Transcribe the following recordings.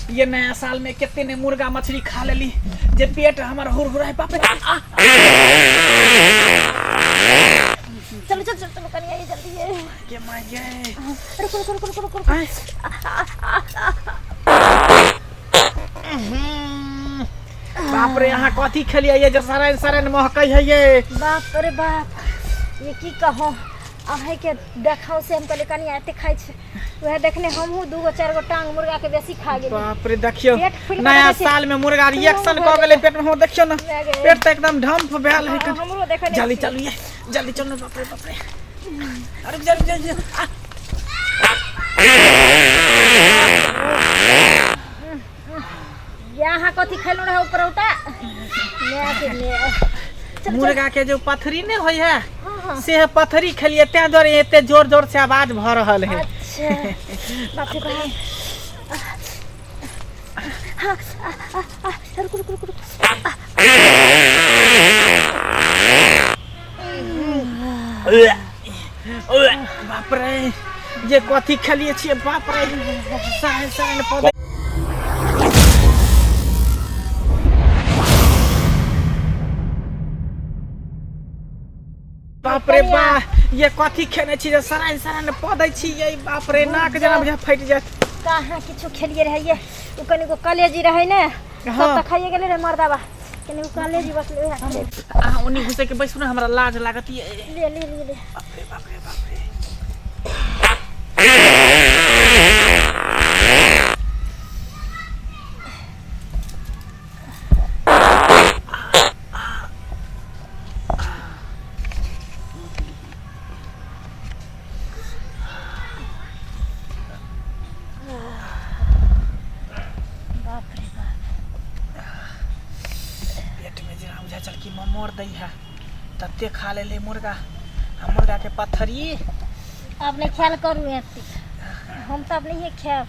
ये नया साल में कते ने मुर्गा मछली खा लेली जे पेट हमर हुरहुराय। बाप रे, आ चलो चलो चलो चलो कनिया, ये जल्दी ये। के my गे। रुको रुको रुको रुको रुको। आय। बाप रे, अहाँ कथी खेलियै ये जे सराइन सराइन महकै है ये? बाप रे बाप, ये की कहो, अहें के देखाओ से हम कहलियै कनिया एते खाइ छै, वएह देखने हमहूँ 2 गो 4 गो टांग मुर्गा के बेसी खा गेली। बाप रे, देखियौ, पेट फुलि नया गेलै छै। साल में मुर्गा रिएक्शन कऽ गेलै पेट में। हो देखियौ ने, भए गेलै। पेट तऽ एकदम ढम्प भेल है। हमरो देखने जल्दी छी। चलू ये, जल्दी चलू। बाप रे बाप रे, अरे जल्दी जल्दी आ। ये अहाँ कथी खेलहुँ रहै उपरौटा ने के ने? चल। मुर्गा के जो पथरी नहीं होइ है, हाँ हाँ से पथरी खेलिए, तें दुआरे एते जोर जोर से आवाज भऽ रहल है। अच्छा, बाप रे बाप। हाँ, आ, आ, आ, रुकू रुकू रुकू रुकू। बाप रे, ये कथी खेलिए छियै? बाप रे, सहन सहन पौधे। बाप रे बा, ये कथी खेने छी जे सराइन सराइन पौधे छी ये? बाप रे, नाक जेना बुझा फटि जायत। कहाँ किछु खेलिए रहै ये, ओ कनिगो कलेजी रहै ने सब। हाँ। तऽ खाइए गेलै रहै मर्दाबा, कनिगो कलेजी बचलै, उएह खेलियै। अहाँ ओनी घुसे के बैसू ने, हमरा लाज लागत ये। ले ले ले ले। बाप रे बाप रे बाप रे। बाप रे बाप। पेट में जेना बुझा चल कि ममोर दै है, तते खा लेले मुर्गा आ मुर्गा के पथरी। अब नहीं ख्याल करू एते, हम तऽ अब नहिए खायब,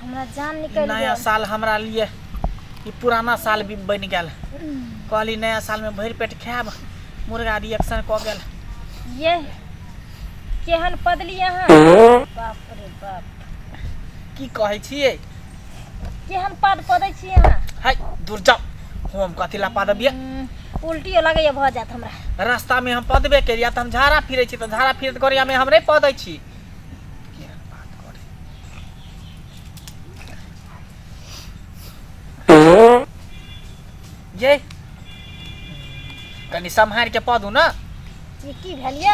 हमरा जान निकलि नया गेल। साल हमरा लिए ई पुराना साल भी बनि गेल। कहली नया साल में भरि पेट खायब, मुर्गा रिएक्शन कऽ गेल। ये केहन पदली अहाँ, बाप रे बाप। की कहै छियै? केहन पद पदै छी अहाँ? हाय, दूर जाउ, हम कथी ला पादबियै? उल्टियो लगैया भऽ जायत हमरा। रास्ता में हम पदबे केलियै तऽ हम झाड़ा फिरै छी, तऽ झाड़ा फिरैत गोरिया में हम नहि पदै छी? केहन बात करै ये, कनि सम्हारि के पदू ने। ये की भेल ये?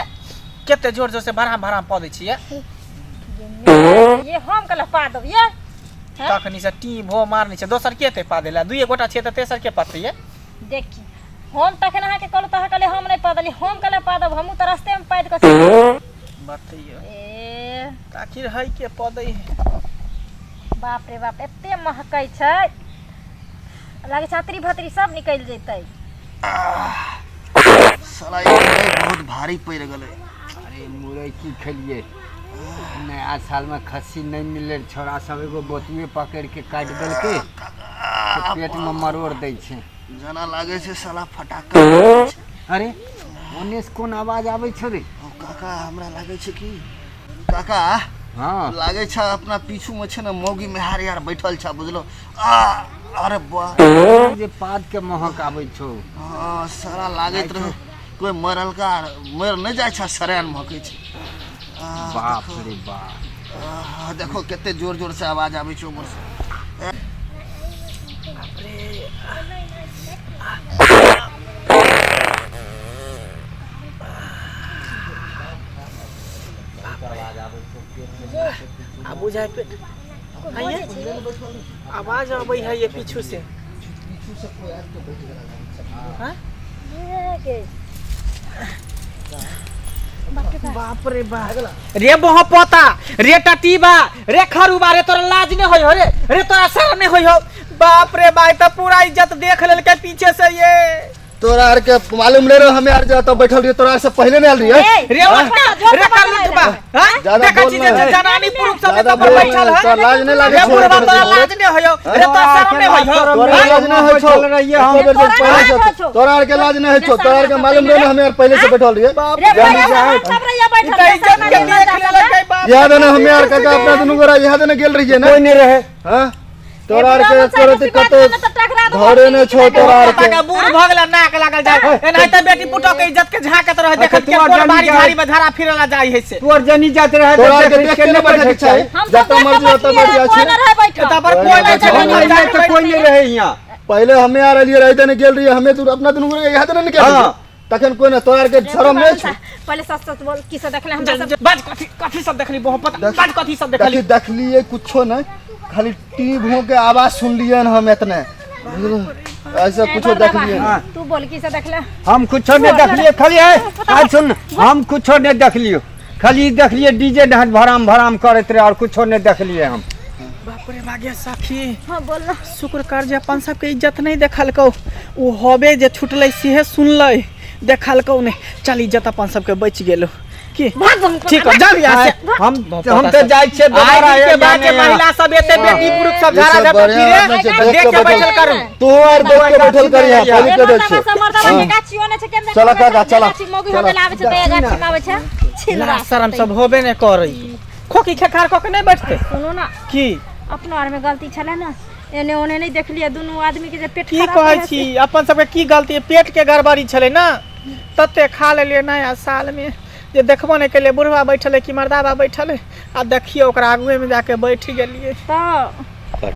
कते जोर जोर से भराम भराम पदै छियै। ये हम कल पादब ये? हैं? तखनी से टी भो मारने छै, दोसर के एतै पादै लए? दुइए गोटा छियै तऽ तेसर के पतै ये? देखी, हम तखन अहाँके कहलहुँ तऽ अहाँ कहलियै हम नहि पादली, हम कहले पादब, हमहूँ तऽ रास्तेमे पादि कऽ बतैयौ। ए। तऽ आखिर है के पदै है? बाप रे बाप, एते महकै छै, लागै छै अतरी भतरी सब निकलि जेतै। साला, ई मुरई बहुत भारी पड़ि गेलै। अरे, मुरई की खेलिए? नया सालमे खस्सी नहि मिललै, छोड़ा सब एगो बोतुए पकड़ि के काटि देलकै तऽ पेटमे मरोड़ दै छै। जेना लागै छै साला फटाका फूटै छै। अरे, ओन्ने से कोन आवाज आबै छौ रे? ओ काका, हमरा लागै छै कि काका, हँ। लागै छै अपना पीछू मे छै ने मौगी मेहार यार बैठल छै, बुझलो? आ अरे वाह। जे पाद के महक आबै छौ। हँ, साला लागैत रहे कोई मरलका मर नहि जाइ छै, सरायन महकै छै। आ, बाप देखो, रे बाप। आ, देखो कते जोर जोर से आवाज आबै छै उम्हर से। आ बुझाइ पेट आइये, आवाज अबै है ये पीछू से। हाँ? ये गे, बाप रे बाप। बाप रे बाप रे, बह पोता रे, टटीबा रे, खरुबा रे, तोरा लाज नहीं होय हो रे? रे, तोरा शर्म नहीं होय हो? बाप रे बाप, त पूरा इज्जत देख लेलकै पीछे से ये। तोरा आर के मालूम नहीं रहो, हमें आर जे एतऽ बैठल रहियै, तोरा आर से पहिले नहीं आयल रहियै। ए, रे ओटका रे, कलुठबा, हां? ज्यादा देखै बोल छी ना जे है। जनानी पुरुष सब ज्यादा एतऽ पर बोल बैठल ना, है। तोरा लाज नहीं लागै रे छौ? बुढ़बा, तोरा लाज नहीं होय हो रे? तोरा शर्म नहीं होय हो? तोरा लाज नहीं होइ छौ? बैठल रहियै हम। एको बेर जे तोरा पहिले लाज से होइ छौ। तोरा आर के लाज नहीं होइ छौ? तोरा आर के मालूम रहे ने, हमे आर पहिले से बैठल रहियै। रे पहिले से हम सब रहियै बैठल, ई त रे इज्जत शर्मा के नहीं देख मर्दा सब लेलकै बाप। याद है ना, हमे आर काका अपना दुनू गोरा इएह देने गेल रहियै ने? कोई नहि रहै। हाँ। तोरा आर के एको रति कतौ धरे नहि छौ तोरा आर के। के बूढ़ भऽ गेला, नाक लागल जाय एनाहिते बेटी पुतोह के इज्जत के झाँकत रहे, देखत के तू आर कोन जानी बारी जाय। झाड़ी में झाड़ा फिरला जाय है से। तू आर जनी जात रहे तोरा आर के देख के नहि बैठे के चाही। हम सब जतऽ मर्जी ओतऽ बैठ जाइ कोई छै। न रहे बैठल। एतऽ पर कोई कोई नहि नहि बैठल। छै। हम अइले तऽ कोई नहि रहे हियाँ। पहिले हमे आर एलियै रहै ने गेल रहियै हमे दू अपना दुनू गोरे यहाँ ने गेल रहियै। हाँ। तखन कोई ने तोरा आर के शरम नहि छौ। पहिले सच सच बोल, की सब देखले हमरा सब? बाज, कथी कथी सब देखली? बहुत पता, बाज, कथी सब देखली? देखी, देखलियै कुछो नहि, खाली टी भों के आवाज सुनलियै हन हम एतने, बुझलहो? ऐसा कुछो देखलियै नहि। तू बोल, की सब देखले? हम कुछो नहीं देखलिए, खाली है आज सुन, हम कुछो नहीं देखलियो, खाली देखलिए डीजे ढांट भराम भराम करैत रहे और कुछो नहीं देखलिए हम। बाप रे भाग्य सखी। हाँ, बोल ना। शुक्र कर जे अपन सबके इज्जत नहीं देखलकौ। ओ हबे जे छुटलै सेहे सुनलै, देखलकौ नहीं। चल, इज्जत अपन सबके बचि गेलो की। भाग हम। ठीक हो, चल यहाँ से। हम हम तो जाइ छियै दोबारा। आइ दिन के बाद जे यहाँ। महिला सब एते बेटी पुरुष सब ई झाड़ा सब झपट बढ़िआँ फिरे, बात नहि छै, देख के बैठल करू। तू आर देख के बैठल कर यहाँ, पहिले के देख छै। चला काका, चला। मौगी हो गेल आबै छै तऽ गाछी में आबै छै छिलरा। लाज शरम सब होबे नहि करै, खोकी खेखार कऽ के नहि बैठते। सुनू ना। की? अपनो आर में गलती छलै ने, एने ओने नहि देखलियै दुनू आदमी के जे पेट की खराब कहै रहै। छी, अपन सबके की गलती? पेट के गड़बड़ी छलै ने, तते खा लेलियै नया साल में जे देखबो नहि केलियै बुढ़वा बैठल है कि मर्दाबा बैठल है, आ देखियौ ओकरा आगुए में जाके बैठ गेलियै। तऽ